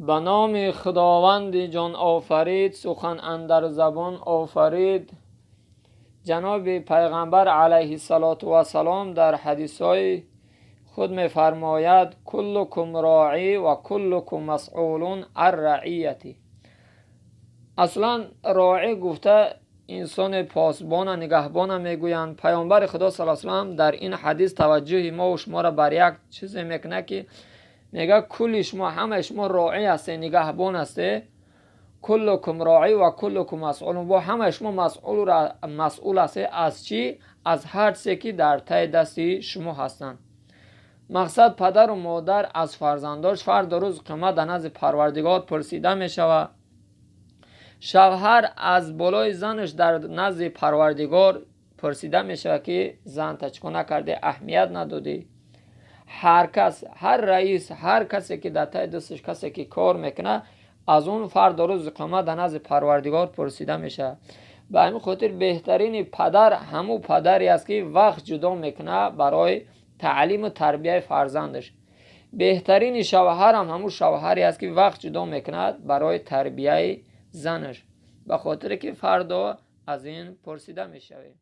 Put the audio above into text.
Ба номи Худованди ҷонофарид, сухан андар забон офарид. Ҷаноби Пайғамбар алайҳиссалоту вассалом дар ҳадисҳои худ мефармояд: куллукум роӣ ва куллукум масъулун ан раияти. Аслан роӣ гуфта инсони посбона, нигаҳбона мегӯянд. Паёмбари Худо сал салам дар ин ҳадис таваҷҷӯҳи мо шуморо бар як чизе мекунад, ки мегӯяд: кулли шумо, ҳамаи шумо роӣ ҳастед, нигаҳбон ҳастед. Куллукум роӣ ва куллукум масъулун, бо ҳамаи шумо масъул ҳастед. Аз чӣ? Аз ҳар чизе, ки дар таи дасти шумо ҳастанд. Мақсад, падару модар аз фарзандош фардо рӯзи қиёмат дар назди Парвардигор пурсида мешавад. Шавҳар аз болои занаш дар назди Парвардигор пурсида мешавад, ки занта чӣ кор накардӣ, аҳамият надодӣ. Ҳар кас, ҳар раис, ҳар касе, ки дар таи дасташ касе ки кор мекунад, аз он фардо рӯзи қиёмат дар назди Парвардигор пурсида мешавад. Ба ҳамин хотир беҳтарини падар ҳамун падаре аст, ки вақт ҷудо мекунад барои таълиму тарбияи фарзандаш. Беҳтарини шавҳарам ҳамун шавҳаре аст, ки вақт ҷудо мекунад барои тарбияи занаш, ба хотире ки фардо аз ин пурсида мешавем.